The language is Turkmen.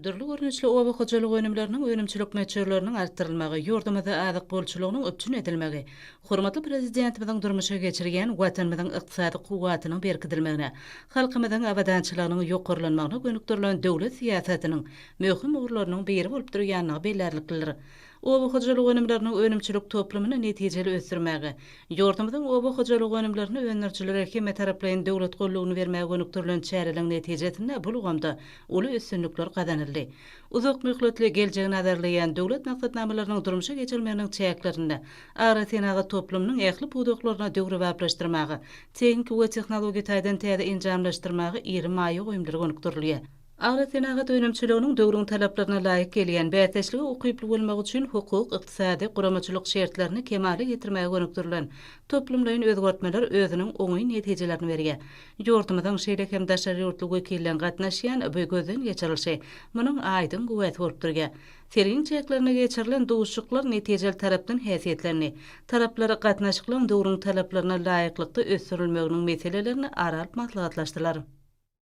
Dürli görnüşli oba hojalyk önümleriniň önümçilik möçberleriniň artdyrylmagy, ýurdumyzda azyk bolçulygynyň üpjün edilmegi, hormatly Prezidentimiziň durmuşa geçirýän Watanymyzyň ykdysady kuwwatynyň berkidilmegine, halkymyzyň abadançylygynyň ýokarlanmagyna gönükdirilen döwlet syýasatynyň möhüm ugurlarynyň biri bolup durýandygy bellärliklidir. Oba hojalyk önümleriniň önümçilik toplumyny netijeli ösdürmäge, ýurdumyzyň oba hojalyk önümlerini öndürijilere hemmetaraplaýyn döwlet goldawyny bermäge gönükdirilen çäreleriň netijesinde bu ulgamda uly üstünlikler gazanyldy. Uzak möhletli geljegi nazarlaýan döwlet maksatnamalarynyň durmuşa geçirilmeginiň çäklerinde agrosenagat toplumynyň ähli pudaklaryny döwrebaplaşdyrmaga, tehniki we tehnologiýa taýdan täze enjamlaşdyrmaga iri maýa goýumlar gönükdirilýär. Agrosenagat önümçiliginiň döwrüň talaplaryna laýyk gelýän, bäsdeşlige ukyply bolmagy üçin hukuk, ykdysady, guramaçylyk şertlerini kemala getirmäge gönükdirilen toplumlaýyn özgertmeler özüniň oňyn netijelerini berýär. Ýurdumyzyň, şeýle hem daşary ýurtly wekilleň gatnaşýan bu gözden geçirilişi munuň aýdyň güwäsi bolup durýar. Sergiň çäklerinde geçirilen duşuşyklar netijeli tarapdan häsiýetlendi. Taraplar gatnaşyklaryň döwrüň talaplaryna laýyklykda ösdürilmeginiň meselelerini ara alyp maslahatlaşdylar.